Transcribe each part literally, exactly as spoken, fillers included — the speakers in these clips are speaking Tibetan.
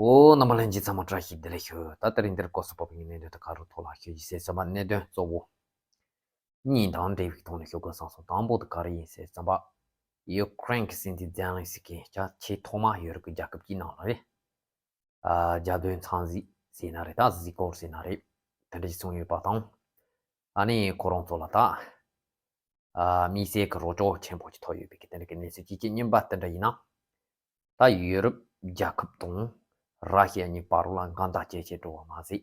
ཨོ། རྣམ་པ་ལྷན་རྒྱས་ཚང་མ་བཀྲ་ཤིས་བདེ་ལེགས་ཞུ། ད་དེ་རིང་འདིར་སྐོར་སོགས་པ་བའི་གནད་དོན་དུ་ག་རུ་ཐོག་ལ་ཤོད་ཀྱི་ཟེར་ཙམ་པ། གནད་དོན་གཙོ་བོ་གཉིས་དང་འབྲེལ་བའི་ཐོག་ནས་ཤོད་དགོས་བསམ་སོང་། དང་པོ་དེ་ག་རེ་ཡིན་ཟེར་ཙམ་པ། ཡུ་ཀེ་རེན་གྱི་སྲིད་འཛིན་ཛེ་ལན་སི་ཀི་ཆེས་ཐོག་མ་ཡོ་རོབ་ཀྱི་རྒྱལ་ཁབ་ཀྱི་ནང་ལ་རེད། ཨ། རྒྱལ་དོན་ཚང་གཟིགས་ཟེར་ན་རེད། ད་གཟིགས་སྐོར་ཟེར་ན་རེད། དེ་འདྲ་ཞིག་སོང་ཡོད་པ་དང་། ཨ་ནི་ཁོ་རང་ཚོ་ལ་ད། ཨ། དམིགས་བསལ་གྱི་རོགས་སྐྱོར་ཆེན་པོ་ཅིག་ཐོབ་ཡོད་པའི་གི་དེ་འདྲ་གི་གནས་ཚུལ་གཅིག་གི་གཉིས་པ་དེ་འདྲ་ཡིན་ན། ད་ཡུ་རོབ་རྒྱལ་ཁབ་དང་ར་ཤི་ཡ་གཉིས་བར་ལ་འགལ་ཟླ་ཇེ་ཆེ་འགྲོ་བ་མ་ཟད།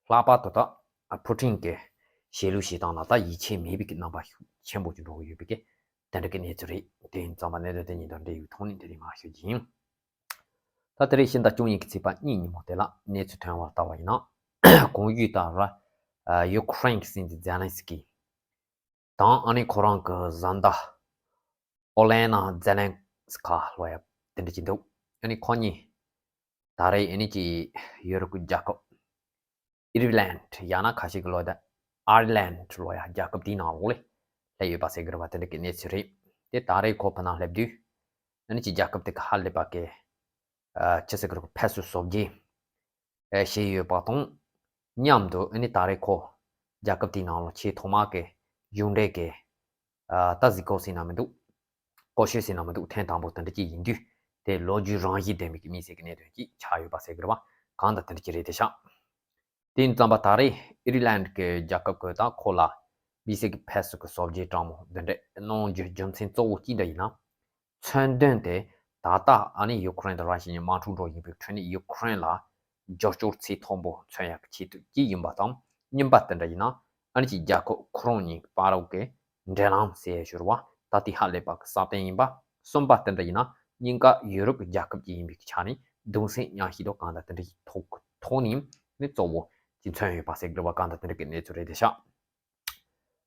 ལྷག་པར་དུ་ད་ཕུ་ཊིན་གྱི་བྱེད་ལུགས་བྱེད་སྟངས་ལ་ད་ཡིད་ཆེས་མེད་པའི་གི་རྣམ་པ་ཤུགས་ཆེན་པོ་ཅིག་འགྲོ་གི་ཡོད་པའི་གི་དེ་འདྲ་གི་གནས་ཚུལ་རེད། དེ་ཡིན་ཙམ་པ་གནད་དོན་དེ་གཉིས་དང་འབྲེལ་བའི་ཐོག་ནས་དེ་རིང་མར་ཞུ་རྒྱུ་ཡིན། ད་དེ་རིང་ཕྱི་ཟླ་བཅུ་གཉིས་ཀྱི་ཚེས་པ་གཉིས་ཉིན་མོ་དེ་ལ་གནས་ཚུལ་ཐོན་པར་བལྟ་བ་ཡིན་ན། གོང་ཞུས་ལྟར། ཨ། ཡུ་ཀེ་རེན་གྱི་སྲིད་འཛིན་ཛེ་ལན་སི་ཀི་དང་ཨ་ནི་ཁོ་རང་གི་བཟའ་ཟླ་ཨོ་ལེ་ན་ཛེ་ལན་སི་ཁ་ལབ་ཡ་དེ་འདྲ་ཅིག་འདུག་ཨ་ནི་ཁོ་གཉིས་ད་རེས་ཨ་ནི་ཅིག་ཡུ་རོབ་ཀྱི་རྒྱལ་ཁབ་ཨི་རི་ལན་ཡང་ན་ཁ་ཤས་ཀྱི་ལོ་ད་ཨར་ལན་ལོ་ཡ་རྒྱལ་ཁབ་དེའི་ནང་ལོགས་ལ་སླེབས་ཡོད་པ་ཟེར་གི་རེད་པ། དེ་འདྲ་གི་གནས་ཚུལ་རེད། དེ་ད་རེས་ཁོ་ཕ་ནང་སླེབས་དུས་ཨ་ནི་ཅིག་རྒྱལ་ཁབ་དེ་ག་ཧ་ལས་པ་གི། ཨ། ཅི་ཟེར་གི་རེད། ཕེབས་བསུ་གཟབ་རྒྱས་ཨ་བྱས་ཡོད་པ་དང་མཉམ་དུ་ཨ་ནི་ད་རེས་ཁོ་རྒྱལ་ཁབ་དེའི་ནང་ལ་ཆེས་ཐོག་མ་གི་མཇུག་འབྲས་ཀྱི། ཨ། ད་གཟིགས་སྐོར་ཟེར་ན་མི་འདུག་སྐོར་སྐྱོད་ཟེར་ན་མི་འདུག་ཐེངས་དང་པོ་དེ་འདྲ་ཅིག་ཡིན་དུས། དེ་ལོ་རྒྱུས་རང་བཞིན་ལྡན་པའི་གི་དམིགས་བསལ་གྱི་གནད་དོན་ཅིག་ཆགས་ཡོད་པ་ཟེར་གི་རེད་པ། གང་ལྟར་དེ་འདྲ་ཅིག་རེད་དེ་ཤག་དེ་ཡིན་ཙམ་པ་ད་རེས་ཨི་རི་ལན་གྱི་རྒྱལ་ཁབ་ཀྱིས་ད་ཁོ་ལ་དམིགས་བསལ་གྱི་ཕེབས་བསུ་གི་གཟབ་རྒྱས་སྤྲང་མོ་འདི་འདྲ་གནང་རྒྱུའི་རྒྱུ་མཚན་གཙོ་བོ་གཅིག་འདྲ་ཡིན་ན། མཚོན་དོན་དེ་ད་ལྟ་ཨ་ནི་ཡུ་ཀེ་རེན་དང་ར་ཤི་ཡའི་དམག་འཁྲུག་འགྲོ་བཞིན་པའི་ཁྲོད་ནས་ཡུ་ཀེ་རེན་ལ་རྒྱབ་སྐྱོར་ཚད་མཐོན་པོ་མཚོན་ཡག་གི་ཆེད་དུ་གཅིག་ཡིན་པ་དང་། གཉིས་པ་དེ་འདྲ་ཡིན་ན་ཨ་ནི་ཅིག་རྒྱལ་ཁབ་ཁོ་རང་གཉིས་བར་གྱི་འབྲེལ་ལམ་ཟེར་ཡ་ཞུ་རུ་བ་ད་དེ་ཧ་ལས་པ་གི་སྲ་བརྟན་ཡིན་པ། གསུམ་པ་དེ་འདྲ་ཡིན་ན་གཉིས་ཀ་ཡུ་རོབ་ཀྱི་རྒྱལ་ཁབ་ཅིག་ཡིན་པའི་ཆ་ནས་གདུང་སེམས་མཉམ་སྐྱེད་དང་གང་ལྟར་དེ་འདྲ་ཡི་ཐོག་ཐོག་ནས་ནི་གཙོ་བོ་ཅིག་མཚོན་ཡོད་པ་ཟེར་དགོས་པ་གང་ལྟར་དེ་འདྲ་གི་གནས་ཚུལ་རེད་དེ་ཤག་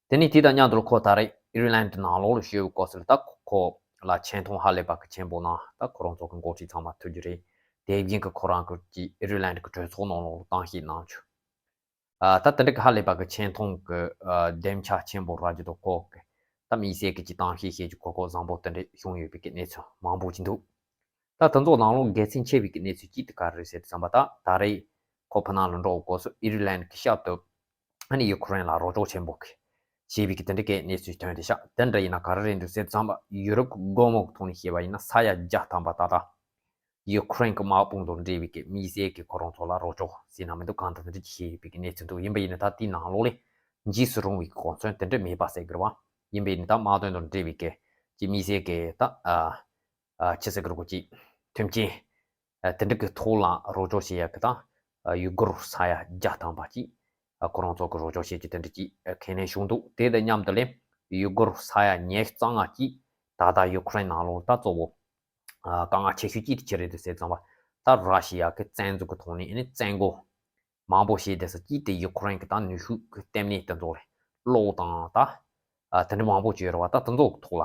དེ་ནས་དེ་དང་མཉམ་དུ་ཁོ་ད་རེས་ཨི་རི་ལན་ནང་ལོགས་ལ་བཞུགས་པའི་སྐབས་སུ་ལ་ད་ཁོ་ལ་ཆེ་མཐོང་ཧ་ལས་པ་གི་ཆེན་པོ་གནང་། ད་ཁོ་རང་ཚོ་གི་འགོ་ཁྲིད་ཚང་མ་ཐུག་རྒྱུ་རེད། དེ་བཞིན་གི་ཁོ་རང་གི་ཅིག་ཨི་རི་ལན་གི་གྲོས་ཚོགས་ནང་ལོགས་ལ་གཏམ་བཤད་གནང་བྱུང་། ཨ། ད་དེ་འདྲ་གི་ཧ་ལས་པ་གི་ཆེ་མཐོང་གི། ཨ། སྡེབ་ཆ་ཆེན་པོ་རག་རྒྱུ་དང་ཁོ་གི་ད་དམིགས་བསལ་གི་ཅིག་གཏམ་བཤད་བྱེད་རྒྱུ་གོ་སྐབས་བཟང་པོ་དེ་འདྲ་བྱུང་ཡོད་པའི་གི་གནས་ཚུལ་མང་པོ་ཅིག་འདུག་ད་དེ་ཚོ་ནང་ལོགས་དགེ་མཚན་ཆེ་བའི་གི་གནས་ཚུལ་གཅིག་དེ་ག་རེ་རེད་ཟེར་དུས་ཙམ་པ། ད་ད་རེས་ཁོ་ཕ་ནང་ལ་འགྲོ་བའི་སྐབས་སུ་ཨི་རི་ལན་གི་ཞབས་ཏོག་ཨ་ནི་ཡུ་ཁུ་རེན་ལ་རོགས་སྐྱོར་ཆེན་པོ་གི་བྱས་པའི་གི་དེ་འདྲ་གི་གནས་ཚུལ་ཐོན་ཏེ་ཤག་དེ་འདྲ་ཡིན་ན་ག་རེ་རེད་འདུག་ཟེར་ཙམ་པ། ཡུ་རོབ་ཀྱི་སྒོ་མོ་གི་ཐོག་ནས་བཤད་པ་ཡིན་ན་ས་ཡ་བརྒྱ་ཐམ་པ་ད་ལྟ་ཡུ་ཁུ་རེན་གྱི་དམག་དཔུང་དང་འབྲེལ་བའི་གི་དམིགས་བསལ་གྱི་ཁོ་རང་ཚོ་ལ་རོགས་སྐྱོར་ཟེར་ན་མི་འདུག་གང་ལྟར་དེ་འདྲ་ཅིག་བྱས་ཡོད་པའི་གི་གནས་ཚུལ་འདུག་ཡིན་པ་ཡིན་ན་ད་དེའི་ནང་ལོགས་ལས་འཇིགས་སུ་རུང་བའི་གོ་མཚོན་དེ་འདྲ་མེད་པ་ཟེར་དགོས་རེད་བ། ཡིན་པ་ཡིན་ན་ད་དམག་དོན་དང་འབྲེལ་བའི་གི་ཅིག་དམིགས་བསལ་གྱི་ད། ཨ། ཨ། ཅི་ཟེར་དགོས་རེད། ཅིག་མཐུན་རྐྱེན། ཨ། དེ་འདྲ་གི་ཐོག་ལ་རོགས་སྐྱོར་བྱེད་ཡག་གི་དང་། ཨ། ཡུ་གུར་ས་ཡ་བརྒྱ་ཐམ་པ་ཅིག་ཨ། ཁོ་རང་ཚོ་གི་རོགས་སྐྱོར་བྱེད་རྒྱུ་དེ་འདྲ་ཅིག་ཨ། ཁས་ལེན་བྱུང་འདུག་དེ་དང་མཉམ་དུ་ལས་ཡུ་གུར་ས་ཡ་ཉི་ཤུ་རྩ་ལྔ་ཅིག་ད་ལྟ་ཡུ་ཁུ་རེན་ནང་ལོགས་ད་གཙོ་བོ། ཨ། དཀའ་ངལ་ཆེ་ཤོས་ཅིག་དེ་ཅི་རེད་འདུག་ཟེར་ཙམ་པ། ད་ར་ཤི་ཡ་གི་བཙན་འཛུལ་གི་ཐོག་ནས་ཨ་ནི་བཙན་རྒོལ་མང་པོ་བྱས་དེ་ས་ཅིག་དེ་ཡུ་ཁུ་རེན་གི་ད་ནུས་ཤུགས་གི་ལྟེ་གནས་དེ་ཚོ་རེད། གློག་དང་ད། ཨ། དེ་འདྲ་མང་པོ་ཅིག་ཡོད་རེད་བ། ད་དེ་ཚོ་གི་ཐོག་ལ་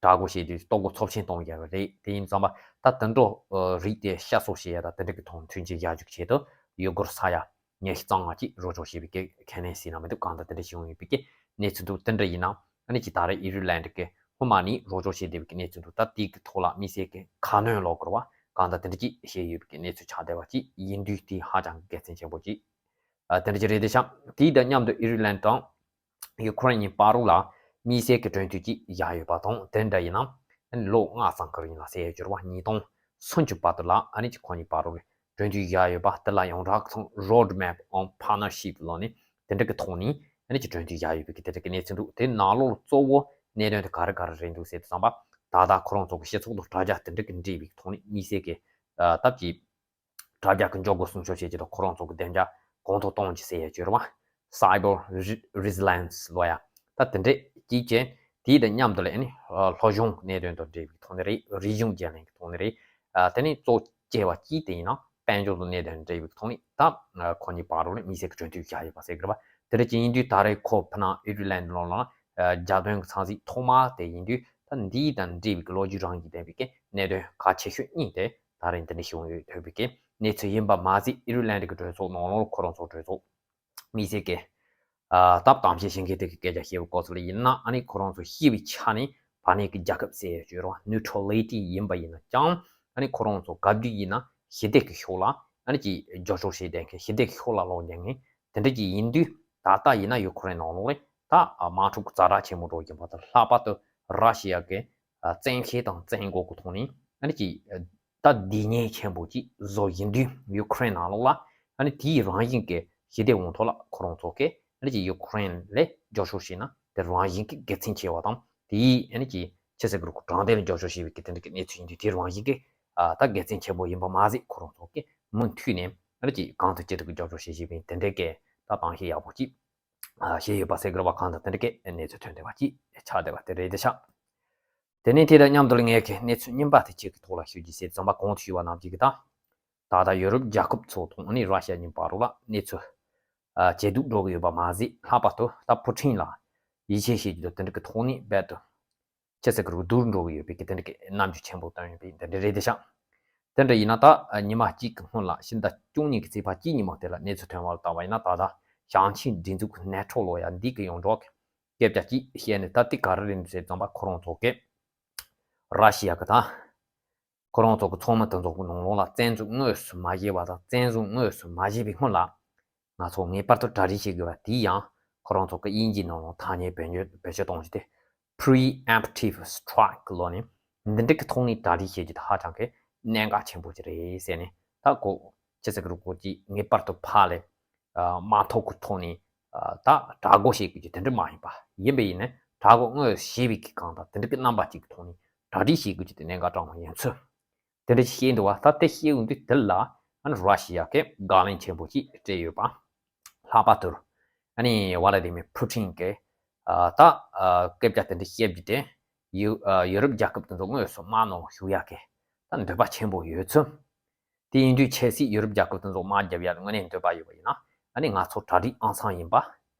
དྲག་རྒོལ་བྱས་དུས་ལྟོ་གོས་ཚབས་ཆེན་གཏོང་ཡག་རེད། དེ་ཡིན་ཙམ་པ་ད་དེ་འདྲ། ཨ། རིགས་དེ་བཤའ་གསོ་བྱེད་ཡ་ད་དེ་འདྲ་གི་ཐོག་མཐུན་རྐྱེན་རྒྱག་རྒྱུ་ཆེད་དུ་ཡུ་གུར་ས་ཡ་ཉི་ཤུ་རྩ་ལྔ་ཅིག་རོགས་སྐྱོར་བྱས་པའི་གི་ཁས་ལེན་ཟེར་ན་མི་འདུག་གང་ལྟར་དེ་འདྲ་བྱུང་ཡོད་པའི་གི་གནས་ཚུལ་འདུག་དེ་འདྲ་ཡིན་ན་ཨ་ནི་ཅིག་ད་རེས་ཨི་རི་ལན་གི་སྔོན་མ་ནས་རོགས་སྐྱོར་བྱས་བསྡད་པའི་གི་གནས་ཚུལ་འདུག་ད་དེ་གི་ཐོག་ལ་དམིགས་བསལ་གི་ཁ་སྣོན་ལོག་དགོས་རེད་བ། གང་ལྟར་དེ་འདྲ་ཅིག་བྱས་ཡོད་པའི་གི་གནས་ཚུལ་ཆགས་བསྡད་པ་ཅིག་ཡིན་དུས་དེ་ཧ་ཅང་གི་དགེ་མཚན་ཆེན་པོ་ཅིག་ཨ། དེ་འདྲ་ཅིག་རེད་དེ་ཤག་དེའི་དང་མཉམ་དུ་ཨི་རི་ལན་དང་ཡུ་ཁུ་རེན་གཉིས་བར་རུ་ལ་དམིགས་བསལ་གྱི་གྲོས་མཐུན་ཅིག་བཞག་ཡོད་པ་དང་། དེ་འདྲ་ཡིན་ན་ཨ་ནི་ལོ་ལྔ་ཙམ་གི་རིང་ལ་ཟེར་ཡོད་རེད་བ། ཉིས་སྟོང་སུམ་ཅུ་བར་དུ་ལ་ཨ་ནི་ཅིག་ཁོ་གཉིས་བར་རུ་ལ་གྲོས་མཐུན་བཞག་ཡོད་པ་དེ་ལ་ཡོངས་གྲགས་ཀྱི་ཚང་Road Map on Partnership ལབ་ནས་དེ་འདྲ་གི་ཐོག་ནས་ཨ་ནི་ཅིག་གྲོས་མཐུན་བཞག་ཡོད་པའི་གི་དེ་འདྲ་གི་གནས་ཚུལ་འདུག་དེ་ནང་ལོགས་གཙོ་བོ་གནད་དོན་དེ་ག་རེ་ག་རེ་རེད་འདུག་ཟེར་དུས་ཙམ་པ། ད་ལྟ་ཁོ་རང་ཚོ་གི་སྤྱི་ཚོགས་དང་དྲ་རྒྱ་དེ་འདྲ་གི་འབྲེལ་བའི་ཐོག་ནས་དམིགས་བསལ་གྱི། ཨ། སྟབས་ཀྱིས། དྲ་རྒྱ་གི་འཇོག་སྒོ་སྲུང་སྐྱོབ་བྱེད་རྒྱུ་དང་ཁོ་རང་ཚོ་གི་བདེ་འཇགས་གོང་མཐོར་གཏོང་རྒྱུ་ཟེར་ཡ་ཅིག་ཡོད་རེད་བ། Cyber Re- Resilience ལབ་ཡ། ད་དེ་འདྲས་ཅིག་བྱས། དེའི་དང་མཉམ་དུ་ལ་ཨ་ནི་ཨ། སློབ་སྦྱོང་གནད་དོན་དང་འབྲེལ་བའི་ཐོག་ནས་རེད། རིག་གཞུང་བརྗེ་ལེན་གྱི་ཐོག་ནས་རེད། ཨ། དེ་ནས་གཙོ་ཆེ་བ་གཅིག་དེ་ཡིན་ན་དཔལ་འབྱོར་དང་གནད་དོན་འབྲེལ་བའི་ཐོག་ནས་ད་ཨ། ཁོ་གཉིས་བར་རུ་ནས་དམིགས་བསལ་གྱི་གྲོས་མཐུན་བཞག་ཡོད་པ་ཟེར་གི་རེད་བ། དེ་འདྲ་ཅིག་ཡིན་དུས་ད་རེས་ཁོ་ཕ་ནང་ཨི་རི་ལན་ལོགས་ལ་ཨ། རྒྱལ་དོན་གྱི་ཚང་གཟིགས་ཐོག་མ་དེ་ཡིན་དུས་ད་འདིའི་དང་འབྲེལ་བའི་གི་ལོ་རྒྱུས་རང་བཞིན་ལྡན་པའི་གི་གནད་དོན་གལ་ཆེ་ཤོས་གཉིས་དེ་ད་རེས་འདི་འདྲ་བྱུང་ཡོད་ཐུབ་པའི་གི་གནས་ཚུལ་ཡིན་པ་མ་ཟད། ཨི་རི་ལན་གྱི་གྲོས་ཚོགས་ནང་ལོགས་ཁོ་རང་ཚོ་གྲོས་ཚོགས་དམིགས་བསལ་གྱི་ཨ། སྟབས་དམ་བཤད་བྱེད་མཁན་དེ་གི་སྐད་ཆ་བཤད་པའི་སྐོར་ཚོ་ལ་ཡིན་ན་ཨ་ནི་ཁོ་རང་ཚོ་ཤི་བའི་ཆ་ནས་བར་གནས་ཀྱི་རྒྱལ་ཁབ་ཟེར་ཡ་ཅིག་ཡོད་རེད་བ། Neutrality ཡིན་པ་ཡིན་ན་ཀྱང་ཨ་ནི་ཁོ་རང་ཚོ་ག་དུས་ཡིན་ན་ ཞི་བདེ་གི་ཕྱོགས་ལ་ཨ་ནི་ཅིག་རྒྱབ་སྐྱོར་བྱེད་བསྡད་མཁན། ཞི་བདེ་གི་ཕྱོགས་ལ་ལོག་བསྡད་མཁན་དེ་འདྲ་ཅིག་ཡིན་དུས། ད་ལྟ་ཡིན་ན་ཡུ་ཁུ་རེན་ནང་ལོགས་ལ་ད་དམག་འཁྲུག་ཛ་དྲག་ཆེན་པོ་འགྲོ་བཞིན་པ་དང་། ལྷག་པར་དུ་ར་ཤི་ཡ་གི་ཨ་བཙན་ཤེད་དང་བཙན་མགོ་གི་ཐོག་ནས་ཨ་ནི་ཅིག་ད་སྡུག་བསྔལ་ཆེན་པོ་ཅིག་བཟོ་བཞིན་དུས། ཡུ་ཁུ་རེན་ནང་ལོགས་ལ་ཨ་ནི་དེའི་རང་བཞིན་གྱི་ཞི་བདེ་དབང་ཐོག་ལ་ཁོ་རང་ཚོ་གིས་ཨ་ནི་ཅིག་ཡུ་ཁུ་རེན་ལ་རྒྱབ་སྐྱོར་བྱས་ན་དེ་རང་བཞིན་གྱི་དགེ་མཚན་ཆེ་བ་དང་། དེའི་ཨ་ནི་ཅིག་ཕྱི་སྲིད་ཀྱི་རུ་ཁག་དྲང་བདེན་ལ་རྒྱབ་སྐྱོར་བྱས་པའི་གི་དེ་འདྲ་གི་གནས་ཚུལ་ཡིན་དུས། དེ་རང་བཞིན་གྱི་ཨ་ད་དགེ་མཚན་ཆེན་པོ་ཡིན་པ་མ་ཟད། ཁོ་རང་ཚོ་གིས་མུ་མཐུད་ནས་ཨ་ནི་ཅིག་གང་ཐུབ་ཅི་ཐུབ་ཀྱི་རྒྱབ་སྐྱོར་བྱེད་བཞིན་པའི་དེ་འདྲ་གི་ད་གཏམ་བཤད་ཡག་པོ་ཅིག་ཨ་བཤད་ཡོད་པ་གསལ་གྱི་རེད་པ། གང་ལྟར་དེ་འདྲ་གི་གནས་ཚུལ་ཐོན་བསྡད་པ་ཅིག་ཆགས་བསྡད་པ་དེ་རེད་དེ་ཤག་དེ་ནས་དེ་དང་མཉམ་དུ་ངས་གི་གནས་ཚུལ་རྙིང་པ་དེ་གཅིག་གི་ཐོག་ལ་ཞུ་རྒྱུ་བྱས་ཙང་པ། གོང་དུ་ཞུས་པ་ནང་བཞིན་གྱི་ད་ད་ལྟ་ཡོ་རོབ་རྒྱལ་ཁབ་ཚོ་དང་ཨ་ནི་ར་ཤི་ཡ་གཉིས་བར་ལ་གནས་ཚུལ་ཨ་ཇེ་སྡུག་འགྲོ་གི་ཡོད་པ་མ་ཟད། ལྷག་པར་དུ་ད་ཕུ་ཊིན་ལ་ཡིད་ཆེས་བྱེད་རྒྱུ་དང་དེ་འདྲ་གི་ཐོག་ནས་རྦད་དེ་ཕྱི་སྲིད་ཀྱི་རུ་སྡུག་འགྲོ་གི་ཡོད་པའི་གི་དེ་འདྲ་གི་རྣམ་འགྱུར་ཆེན་པོ་བསྟན་ཡོད་པའི་དེ་འདྲ་རེད་དེ་ཤག་དེ་འདྲ་ཡིན་ན་ད་ཉི་མ་གཅིག་གི་སྔོན་ལ་ཕྱི་ཟླ་བཅུ་གཉིས་ཀྱི་ཚེས་པ་གཅིག་ཉིན་མོ་དེ་ལ་གནས་ཚུལ་ཐོན་པ་ལ་བལྟས་པ་ཡིན་ན། ད་ལྟ་ཞིང་ཆེན་སྒྲིག་འཛུགས་ཀྱི་ནེ་ཊོ་ལོ་ཡ་འདི་གི་ཡོངས་གྲགས་ཀྱི་སྐད་ཆ་གཅིག་བཤད་ནས། ད་དེ་ག་རེ་རེད་འདུག་ཟེར་ཙང་པ། ཁོ་རང་ཚོ་གིས་ར་ཤི་ཡ་གི་ད་ཁོ་རང་ཚོ་གི་ཚོགས་མི་དེ་ཚོ་གི་ནང་ལོགས་ལ་བཙན་འཛུལ་དངོས་སུ་མ་བྱས་པ་དང་། བཙན་བཟུང་དངོས་སུ་མ་བྱས་པའི་སྔོན་ལ་ང་ཚོ་ངེས་པར་དུ་གྲ་སྒྲིག་བྱེད་དགོས་པ་དེ་ཡང་ཁོ་རང་ཚོ་གི་དབྱིན་ཇིའི་ནང་ལོགས་ཐ་སྙད་བེད་སྤྱོད་བེད་སྤྱོད་གཏོང་རྒྱུ་དེ་preemptive strike ལབ་ནས། འདི་འདྲ་གི་ཐོག་ནས་གྲ་སྒྲིག་བྱེད་རྒྱུ་དེ་ཧ་ཅང་གི་གནད་འགག་ཆེན་པོ་ཅིག་རེད་ཟེར་ནས། ད་ཁོ་ཕྱི་སྲིད་ཀྱི་རུ་ཁག་ཅིག་ངེས་པར་དུ་ཕར་ལ་ཨ་དམག་འཐབ་ཀྱི་ཐོག་ནས་ཨ་ད་དྲག་རྒོལ་བྱེད་དགོས་རྒྱུ་དེ་འདྲ་མ་ཡིན་པ། ཡིན་པ་ཡིན་ན་དྲག་རྒོལ་དངོས་སུ་བྱེད་པའི་གི་གང་ལྟར་དེ་འདྲ་གི་རྣམ་པ་ཅིག་གི་ཐོག་ནས་གྲ་སྒྲིག་བྱེད་དགོས་རྒྱུ་དེ་གནད་འགག་དྲང་མོ་ཡིན་ཚུལ་དེ་འདྲ་ཞིག་བཤད་འདུག་པ། ད་དེ་བཤད་ཡོང་དུས་དེ་ལ་ཨ་ནི་ར་ཤི་ཡ་གིས་དགག་ལན་ཆེན་པོ་ཅིག་སྤྲད་ཡོད་པ། ལྷག་པར་དུ་ཨ་ནི་ཝ་ལ་དི་མིར་ཕུ་ཊིན་གིས་ཨ་ད་ཨ་སྐད་ཆ་དེ་འདྲ་བཤད་རྒྱུ་དེ་ཡུ་ཨ་ཡོ་རོབ་རྒྱལ་ཁབ་དེ་ཚོ་དངོས་སུ་དམག་ནང་ཞུགས་ཡག་གི་ད་འདོད་པ་ཆེན་པོ་ཡོད་ཚུལ། དེ་ཡིན་དུས་ཆབ་སྲིད་ཡོ་རོབ་རྒྱལ་ཁབ་དེ་ཚོ་དམག་རྒྱབ་ཡག་དངོས་གནས་འདོད་པ་ཡོད་པ་ཡིན་ན། ཨ་ནི་ང་ཚོ་གྲ་སྒྲིག་ཨང་ཚང་ཡིན་པ།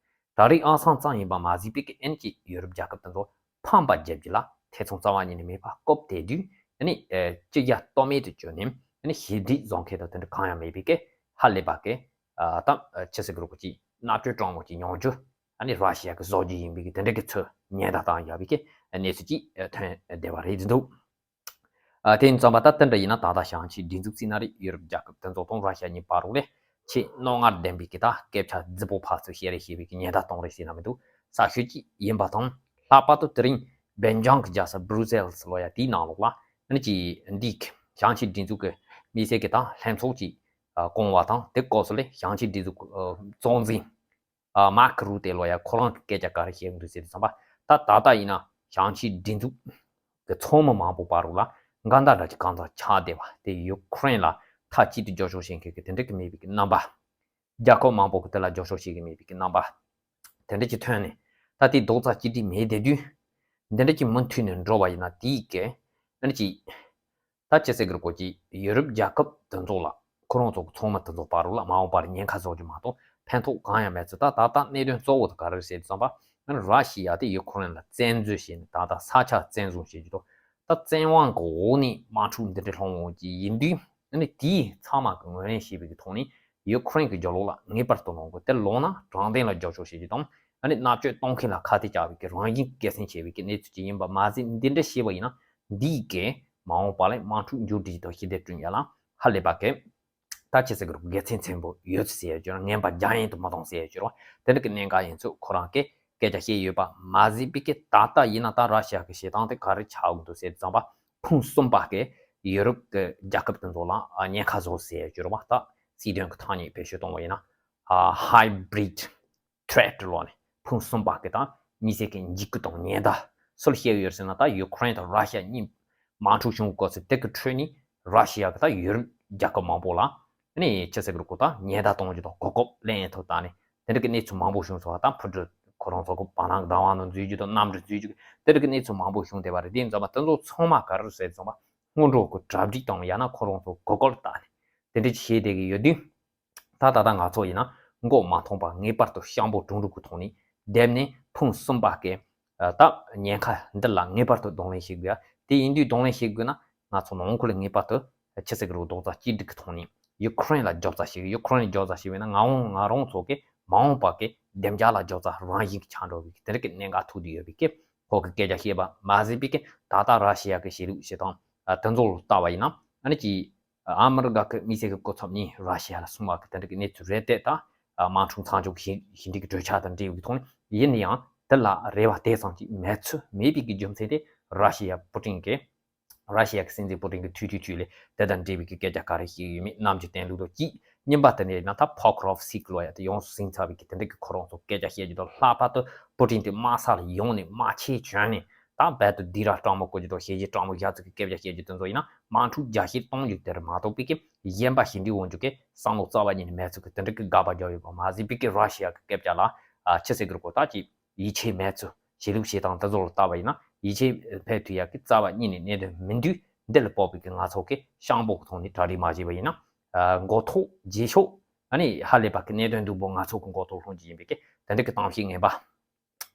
གྲ་སྒྲིག་ཨང་ཚང་ཙམ་ཡིན་པ་མ་ཟད་པའི་གི་ཨ་ནི་ཅིག་ཡོ་རོབ་རྒྱལ་ཁབ་དེ་ཚོ་ཕམ་པ་རྒྱབ་རྒྱུ་ལ་ཐེ་ཚོམ་རྩ་བ་ཉིད་ནས་མེད་པ་སྐབས་དེ་དུས། ཨ་ནི་ཨེ་ཅི་ཡ་ལྟོ་མེད་དུ་གྱུར་ནས། ཨ་ནི་ཞི་བདེ་བཟོ་མཁན་དང་དེ་འདྲ་གང་ཡང་མེད་པའི་གི་ཧ་ལས་པ་གི་ཨ་ད་ཨ་ཕྱི་སྲིད་ཀྱི་རུ་ཁག་ཅིག་མནར་གཅོད་དྲང་མོ་ཅིག་མྱོང་རྒྱུ། ཨ་ནི་ར་ཤི་ཡ་གི་བཟོ་རྒྱུ་ཡིན་པའི་གི་དེ་འདྲ་གི་ཚུལ་ཉེན་བརྡ་བཏང་ཡག་པའི་གི་གནས་ཚུལ་ཅིག་ཨ་ཐོན་བསྡད་པ་རེད་འདུག་ཨ་དེ་ཡིན་ཙང་པ་ད་དེ་འདྲ་ཡིན་ན། ད་ལྟ་ཞིང་ཆེན་སྒྲིག་འཛུགས་ཟེར་ན་རེད། ཡོ་རོབ་རྒྱལ་ཁབ་དེ་ཚོ་དང་ར་ཤི་ཡ་གཉིས་བར་ལ་ཆེས་རྣོ་ངར་ལྡན་པའི་གི་ད་སྐད་ཆ་རྫིག་པོ་ཕར་ཚུར་བཤད་རེས་བྱེད་པའི་གི་ཉེན་བརྡ་གཏོང་རེས་ཟེར་ན་མི་འདུག་ས་ཤོད་ཅིག་ཡིན་པ་དང་། ལྷག་པར་དུ་དེ་རིང་སྦེལ་ཇམ་གྱི་རྒྱལ་ས་Brussels ལབ་ཡག་དེའི་ནང་ལོགས་ལ་ཨ་ནི་ཅིག་འདི་ཞིང་ཆེན་སྒྲིག་འཛུགས་ཀྱི་དམིགས་བསལ་གྱི་ད་ལྷན་ཚོགས་ཅིག་ཨ་བསྐོང་བ་དང་། དེ་སྐབས་སུ་ལ་ཞིང་ཆེན་སྒྲིག་འཛུགས་ཨ་གཙོ་འཛིན་ཨ་མཱརྐ་རུ་ཏེ་ལབ་ཡག་ཁོ་རང་གིས་སྐད་ཆ་ག་རེ་བཤད་ཡོང་འདུག་ཟེར་དུས་ཙམ་པ། ད་ད་ལྟ་ཡིན་ན་ཞིང་ཆེན་སྒྲིག་འཛུགས་ཀྱི་ཚོགས་མི་མང་པོ་བར་ལ་འགལ་ཟླ་འདྲ་ཅིག་གང་ཙམ་ཆགས་བསྡད་པ་དེ། ཡུ་ཁུ་རེན་ལ་མཐའ་གཅིག་ཏུ་རྒྱབ་སྐྱོར་བྱེད་མཁན་གྱི་དེ་འདྲ་གི་མེད་པའི་གི་རྣམ་པ། རྒྱལ་ཁབ་མང་པོ་གིས་དེ་ལ་རྒྱབ་སྐྱོར་བྱེད་ཀྱི་མེད་པའི་གི་རྣམ་པ་དེ་འདྲ་ཅིག་ཐོན་ནས། ད་དེ་རྡོག་རྩ་གཅིག་སྒྲིལ་མེད་བསྡད་དུས། འདི་འདྲ་ཅིག་མུ་མཐུད་ནས་འགྲོ་བ་ཡིན་ན། དེའི་གི་ཨ་ནི་ཅིག་ད་ཅི་ཟེར་དགོས་རེད། ཀོ་ཅིག་ཡོ་རོབ་རྒྱལ་ཁབ་དེ་ཚོ་ལ་ཁོ་རང་ཚོ་གི་ཚོགས་མི་དེ་ཚོ་བར་ལ་མ་འོངས་པར་ཉེན་ཁ་བཟོ་རྒྱུ་མ་གཏོགས་ཕན་ཐོགས་གང་ཡང་མེད་ཚུལ། ད་ད་ལྟ་གནད་དོན་གཙོ་བོ་དེ་ག་རེ་རེད་ཟེར་དུས་ཙམ་པ། ཨ་ནི་ར་ཤི་ཡ་དེ་ཡུ་ཁུ་རེན་ལ་བཙན་འཛུལ་བྱས་ནས་ད་ལྟ་ས་ཆ་བཙན་བཟུང་བྱེད་རྒྱུ་དང་། ད་བཙན་དབང་གི་འོག་ནས་དམག་འཁྲུག་འདི་འདྲ་སློང་འོང་གི་ཡིན་དུས། ཨ་ནི་དེའི་ཚང་མ་གི་ངོས་ལེན་བྱས་པའི་གི་ཐོག་ནས་ཡུ་ཁུ་རེན་གྱི་རྒྱབ་ལོགས་ལ་ངེས་པར་དུ་ལོག་དགོས། དེ་ལོག་ན་དྲང་བདེན་ལ་རྒྱབ་སྐྱོར་བྱེད་རྒྱུ་དང་། ཨ་ནི་མནར་གཅོད་གཏོང་མཁན་ལ་ཁ་གཏད་བཅག་པའི་གི་རང་བཞིན་གྱི་དགེ་མཚན་ཆེ་བའི་གི་གནས་ཚུལ་ཅིག་ཡིན་པ་མ་ཟད། འདི་འདྲ་བྱས་པ་ཡིན་ན་འདིའི་གི་མ་འོངས་པ་ལ་དམག་འཁྲུག་མཇུག་སྒྲིལ་དང་ཞི་བདེ་བསྐྲུན་ཡ་ལ་ཧ་ལས་པ་གི་ད་ཅི་ཟེར་དགོས་རེད། དགེ་མཚན་ཆེན་པོ་ཡོད་ཟེར་ཡ་ཅིག་ཡོད་རེད། ངན་པ་རྒྱ་ཡན་དུ་མི་གཏོང་ཟེར་ཡ་ཅིག་ཡོད་རེད། དེ་འདྲ་གི་གནད་འགག་ཡིན་ཚུལ་ཁོ་རང་གིས་སྐད་ཆ་བཤད་ཡོད་པ་མ་ཟད་པའི་གི། ད་ལྟ་ཡིན་ན་ད་ར་ཤི་ཡ་གི་བྱེད་སྟངས་དེ་ག་རེ་ཆགས་ཡོང་འདུག་ཟེར་དུས་ཙམ་པ། ཕུང་གསུམ་པ་གི་ཡུ་རོབ་གི་རྒྱལ་ཁབ་དེ་ཚོ་ལ་ཉེན་ཁ་བཟོ་ཟེར་ཡ་ཅིག་ཡོད་རེད་པ། ད་སྲིད་དོན་གི་ཐ་སྙད་བེད་སྤྱོད་གཏོང་བ་ཡིན་ན། ཨ་hybrid threat ལབ་ནས་ཕུང་གསུམ་པ་གི་ད་དམིགས་བསལ་གྱི་འཇིགས་སྐུལ་དང་ཉེན་བརྡ་སུ་ལ་བཤད་ཀྱི་ཡོད་ཟེར་ན། ད་ཡུ་ཁུ་རེན་དང་ར་ཤི་ཡ་གཉིས་དམག་འཁྲུག་བྱུང་གི་སྐབས་སུ་དེ་གི་ཁྲོད་ནས་ར་ཤི་ཡ་གི་ད་ཡུ་རོབ་རྒྱལ་ཁབ་མང་པོ་ལ་ཨ་ནི་ཅི་ཟེར་དགོས་རེད། ད་ཉེན་བརྡ་གཏོང་རྒྱུ་དང་གོ་སྐབས་ལེན་ཐུབ་ད་ནི་དེ་འདྲ་གི་གནས་ཚུལ་མང་པོ་བྱུང་སོང་བ། ད་ཕུ་ཊིན་ཁོ་རང་ཚོ་གི་བར་སྣང་བདག་དབང་ནང་འཛུལ་རྒྱུ་དང་། གནམ་གྲུ་འཛུལ་རྒྱུ། དེ་འདྲ་གི་གནས་ཚུལ་མང་པོ་བྱུང་བསྡད་པ་རེད། དེ་ཡིན་ཙང་པ་དེ་ཚོ་ཚང་མ་ག་རེ་རེད་ཟེར་ཙང་པ། སྔོན་འགྲོ་གི་གྲ་སྒྲིག་དང་ཡང་ན་ཁོ་རང་ཚོ་གོ་སྐབས་ལ་བལྟས་ནས་དེ་འདྲ་ཅིག་བྱས་བསྡད་ཀྱི་ཡོད་དུས། ད་ད་ལྟ་ང་ཚོ་ཡིན་ན་མགོ་མ་ཐོན་པར་ངེས་པར་དུ་ཤམ་བུ་གྲང་དྲུག་གི་ཐོག་ནས་བསྡད་ནས་ཕུང་གསུམ་པ་གི་ཨ་ད་ཉེན་ཁ་འདི་ལ་ངེས་པར་དུ་གདོང་ལེན་བྱེད་དགོས་ཡ། དེ་ཡིན་དུས་གདོང་ལེན་བྱེད་དགོས་ན་ང་ཚོ་ནང་ཁུལ་ལ་ངེས་པར་དུ་ཕྱི་སྲིད་ཀྱི་རོགས་རྡོག་རྩ་གཅིག་སྒྲིལ་གྱི་ཐོག་ནས་ཡུ་ཁུ་རེན་ལ་རྒྱབ་རྩ་བྱེད་དགོས། ཡུ་ཁུ་རེན་ལ་རྒྱབ་རྩ་བྱས་པས་ན་ང་རང་ང་རང་ཚོ་གི་མ་འོངས་པ་གི་བདེ་འཇགས་ལ་རྒྱབ་རྩ་རང་བཞིན་གྱི་ཆགས་འགྲོ་བའི་དེ་འདྲ་གི་གནད་འགག་ཐུག་བསྡད་ཡོད་པའི་གི་ཁོ་གི་སྐད་ཆ་བཤད་པ་མ་ཟད་པའི་གི་ད་ལྟ་ར་ཤི་ཡ་གི་བྱེད་ལུགས་བྱེད་སྟངས་དེ་ཚོ་ལ་བལྟས་པ་ཡིན་ན། ཨ་ནི་ཅིག་ ཨ་མི་རི་ཀ་གི་དམིགས་བསལ་གྱི་སྐུ་ཚབ་གཉིས་ར་ཤི་ཡ་ལ་སོང་བ་གི་དེ་འདྲ་གི་གནས་ཚུལ་རེད་དེ། ད་དམག་འཁྲུག་མཚམས་འཇོག་གི་ཞི་འགྲིག་གི་གྲོས་འཆར་དང་འབྲེལ་བའི་ཐོག་ནས་ཡིན་ན་ཡང་དེ་ལ་རེ་བ་དེ་ཙམ་གྱིས་མེད་ཚུལ། མེད་པའི་གི་རྒྱུ་མཚན་དེ་ར་ཤི་ཡ་པུ་ཏིན་གྱིས། ར་ཤི་ཡ་གི་སྲིད་འཛིན་པུ་ཏིན་གྱི་ཐུགས་རྗེ་ཆེ་ལས་དེ་དང་འབྲེལ་བའི་གི་སྐད་ཆ་ག་རེ་བཤད་ཡོད་མེད་ནམ་རྒྱུན་བསྟན་ལུགས་དང་གཅིག་གཉིས་པ་དེ་ནས་ན་ད་Pokrovsk་ལོ་ཡ་དེ་ཡོངས་སུ་ཟིན་ཚར་བའི་གི་དེ་འདྲ་གི་ཁོ་རང་ཚོ་སྐད་ཆ་བཤད་རྒྱུ་དང་། ལྷག་པར་དུ་པུ་ཏིན་དེ་དམག་ས་ལ་ཡོང་ནས་དམག་ཆས་གྱོན་ནས་ད་རྦད་དེ་སྡིགས་ར་སྤྲང་མོ་བཀོལ་རྒྱུ་དང་། ཞེ་ཞེ་སྤྲང་མོ་བཞག་ཚུལ་གྱི་སྐད་ཆ་བཤད་རྒྱུ་དེ་ཚོ་ཡིན་ན་དམག་འཁྲུག་རྒྱག་ཤེས་གཏོང་རྒྱུ་དེ་རེད་མ་གཏོགས་པའི་གི་གཞན་པ་ཞི་འགྲིག་འོང་རྒྱུ་གི་བསམ་བློ་རྩ་བ་ཉིད་ནས་མེད་ཚུལ་གྱི་དེ་འདྲ་གི་དགག་པ་རྒྱག་ཡོད་པ་མ་ཟད་པའི་གི་ར་ཤི་ཡ་གི་སྐད་ཆ་ལ་ཨ་ཆི་ཟེར་གི་རེད་གོ། ད་ཅིག་ཡིད་ཆེས་མེད་ཚུལ། བྱེད་ལུགས་བྱེད་སྟངས་དེ་ཚོ་ལ་བལྟས་པ་ཡིན་ན་ཡིད་ཆེས་འཕེར་ཐུབ་ཡག་གི་རྩ་བ་ཉིད་ནས་གནད་དོན་མི་འདུག་འདི་ལ་དཔག་པའི་གི་ང་ཚོ་གི་ཤངས་པོ་གི་ཐོག་ནས་གྲ་སྒྲིག་མ་བྱས་པ་ཡིན་ན། ཨ་མགོ་ཐོག་རྗེས་ཕྱོགས་ཨ་ནི་ཧ་ལས་པ་གི་གནད་དོན་སྡུག་པོ་ང་ཚོ་གི་མགོ་ཐོག་ལྷུང་རྒྱུ་ཡིན་པའི་གི་དེ་འདྲ་གི་གཏམ་བཤད་ངན་པ་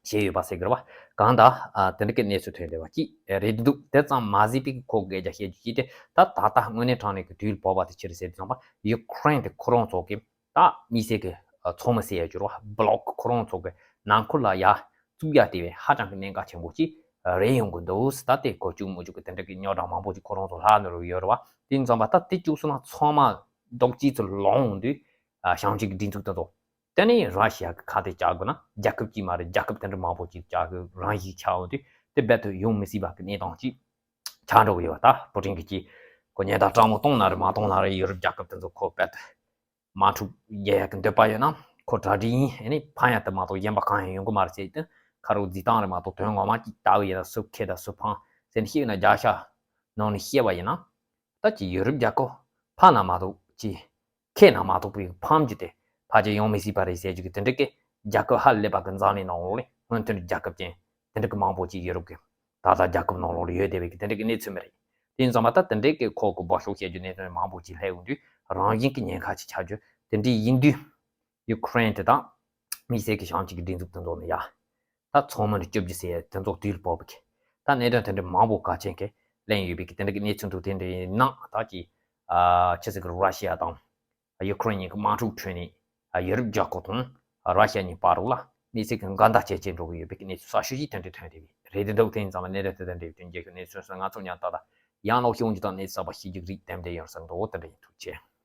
བཤད་ཡོད་པ་ཟེར་གི་རེད་བ། གང་ལྟར་ཨ་དེ་འདྲ་གི་གནས་ཚུལ་ཐོན་བསྡད་པ་ཅིག་རེད་འདུག་དེ་ཙམ་མ་ཟད་པའི་གི་ཁོ་གི་སྐད་ཆ་བཤད་རྒྱུ་ཅིག་དེ་ད་ད་ལྟ་དངོས་གནས་དྲང་གནས་གི་དུས་ལ་བབ་པ་དེ་ཕྱིར་ཟེར་དུས་ཙམ་པ་ཡུ་ཁུ་རེན་དེ་ཁོ་རང་ཚོ་གི་ད་དམིགས་བསལ་གྱི་ཚོགས་མི་ཟེར་ཡ་འགྱུར་བ་བྷ་ལོག་ཁོ་རང་ཚོ་གི་ནང་ཁུལ་ལ་ཡ་བཙུགས་ཡ་དེ་བས་ཧ་ཅང་གི་གནད་འགག་ཆེན་པོ་ཅིག་རེད་ཡོང་གི་འདུག་ད་དེ་གོ་བཅུག་མི་བཅུག་གི་དེ་འདྲ་གི་རྙོག་དྲ་མང་པོ་ཅིག་ཁོ་རང་ཚོ་ལྷག་ནས་རུ་ཡོད་རེད་བ། དེ་ཙམ་པ་ད་དེ་བཅུག་སོང་ན་ཚང་མ་རྡོག་གཅིག་ཏུ་ལོང་འོང་དུས་ཨ་བྱང་ཆུབ་ཀྱི་སྒྲིག་འཛུགས་དེ་ཚོ་དེ་ནས་ར་ཤི་ཡ་གི་ཁ་གཏད་བཅག་དགོས་ན་རྒྱལ་ཁབ་གཅིག་མ་རེད། རྒྱལ་ཁབ་དེ་འདྲ་མང་པོ་ཅིག་བཅག་གི་རང་བཞིན་ཆགས་འོང་དུས་དེ་རྦད་དེ་ཡོང་མི་སྲིད་པ་གི་གནས་སྟངས་ཅིག་ཆགས་འགྲོ་གི་ཡོད་པ། ད་པུ་ཏིན་གྱིས་ཀྱིས་ཁོ་ཉེས་རྡུང་སྤྲང་མོ་གཏོང་ན་རེད་མ་གཏོང་ན་རེད། ཡུ་རོབ་རྒྱལ་ཁབ་དེ་ཚོ་ཁོ་རྦད་དེ་དམག་འཁྲུག་རྒྱག་ཡག་གི་འདོད་པ་ཡོད་ན་ཁོ་གྲ་སྒྲིག་ཡིན། ཨ་ནི་ཕན་ཡག་དེ་མ་གཏོགས་གཞན་པ་གང་ཡང་ཡོང་གི་མ་རེད་ཟེར་དུས་ཁ་རོག་རྫིག་སྟངས་རེད་མ་གཏོགས་དོན་ངོ་མ་ཅིག་ལྟ་བུ་ཡིན་ན་སུ་ཁེ་ད་སུ་ཕན་ཟེར་ནས་བཤད་ཡོད་ན། རྒྱལ་ཤ་ནང་ནས་བཤད་པ་ཡིན་ན་ད་ཅིག་ཡུ་རོབ་རྒྱལ་ཁབ་ཕན་ན་མ་གཏོགས་ཅིག་ཁེ་ན་མ་གཏོགས་པའི་ཕམ་རྒྱུ་དེ་ཕལ་ཆེར་ཡོང་མི་སྲིད་པ་རེད་ཟེར་རྒྱུ་གི་དེ་འདྲ་གི་རྒྱལ་ཁབ་ཧ་ལས་པ་གི་འཛམ་གླིང་ནང་ལོགས་ལ་སྔོན་ཐོན་རྒྱལ་ཁབ་ཅན་དེ་འདྲ་གི་མང་པོ་ཅིག་ཡུ་རོབ་གི་ད་ལྟ་རྒྱལ་ཁབ་ནང་ལོགས་ལ་ཡོད་བསྡད་པའི་གི་དེ་འདྲ་གི་གནས་ཚུལ་མི་རེད། དེ་ཡིན་ཙང་མ་ད་དེ་འདྲའི་གི་ཁོ་གི་འབོད་ཤོག་བཤད་རྒྱུ་གནས་ཚུལ་མང་པོ་ཅིག་སླེབས་ཡོང་དུས་རང་བཞིན་གི་ཉེན་ཁ་ཅིག་ཆགས་རྒྱུ་དེ་འདྲའི་ཡིན་དུས། ཡུ་ཁུ་རེན་དེ་དང་དམིགས་བསལ་གྱི་བྱང་ཆུབ་ཀྱི་སྒྲིག་འཛུགས་དེ་ཚོ་ནི་ཡ། ད་ཚོགས་མི་ནི་བཅུ་བཞི་ཟེར་ཡ་དེ་ཚོ་དུས་ལ་བབ་པའི་གི་ད་གནད་དོན་དེ་འདྲ་མང་པོ་གལ་ཆེན་གྱི་གླེང་ཡོད་པའི་གི་དེ་འདྲ་གི་གནས་ཚུལ་འདུག་དེ་འདྲའི་ནང་ད་ཀྱི་ཨ་ཆི་ཟེར་གི་ར་ཤི་ཡ་དང་ཡུ་ཁུ་རེན་གཉིས་ཀྱི་དམག་འཁྲུག་ཁྲོད་ནས་ཡུ་རོབ་རྒྱལ་ཁབ་དང་ར་ཤི་ཡ་གཉིས་བར་ལ་དམིགས་བསལ་གྱི་འགལ་ཟླ་ཇེ་ཆེར་འགྲོ་གི་ཡོད་པའི་གི་གནས་ཚུལ་གསར་ཤོས་ཤིག་དེ་འདྲ་ཐོན་བསྡད་པ་རེད། དེ་འདུག་དེ་ཡིན་ཙང་མ་གནད་དོན་དེ་དང་འབྲེལ་བའི་དོན་རྒྱལ་ཁབ་གནས་ཚུལ་སོགས་ང་ཚོ་ཉམས་ཐག་ལ་ཡང་ལོག་ཤོད་འཇུ་དང་གནས་ཚུལ་གསར་པ་ཤེས་རྒྱུ་རིགས་དེ་འདྲ་ཡོང་ས་འདུག་དེ་འདྲ་ཡིན། ཐུགས་རྗེ་ཆེ།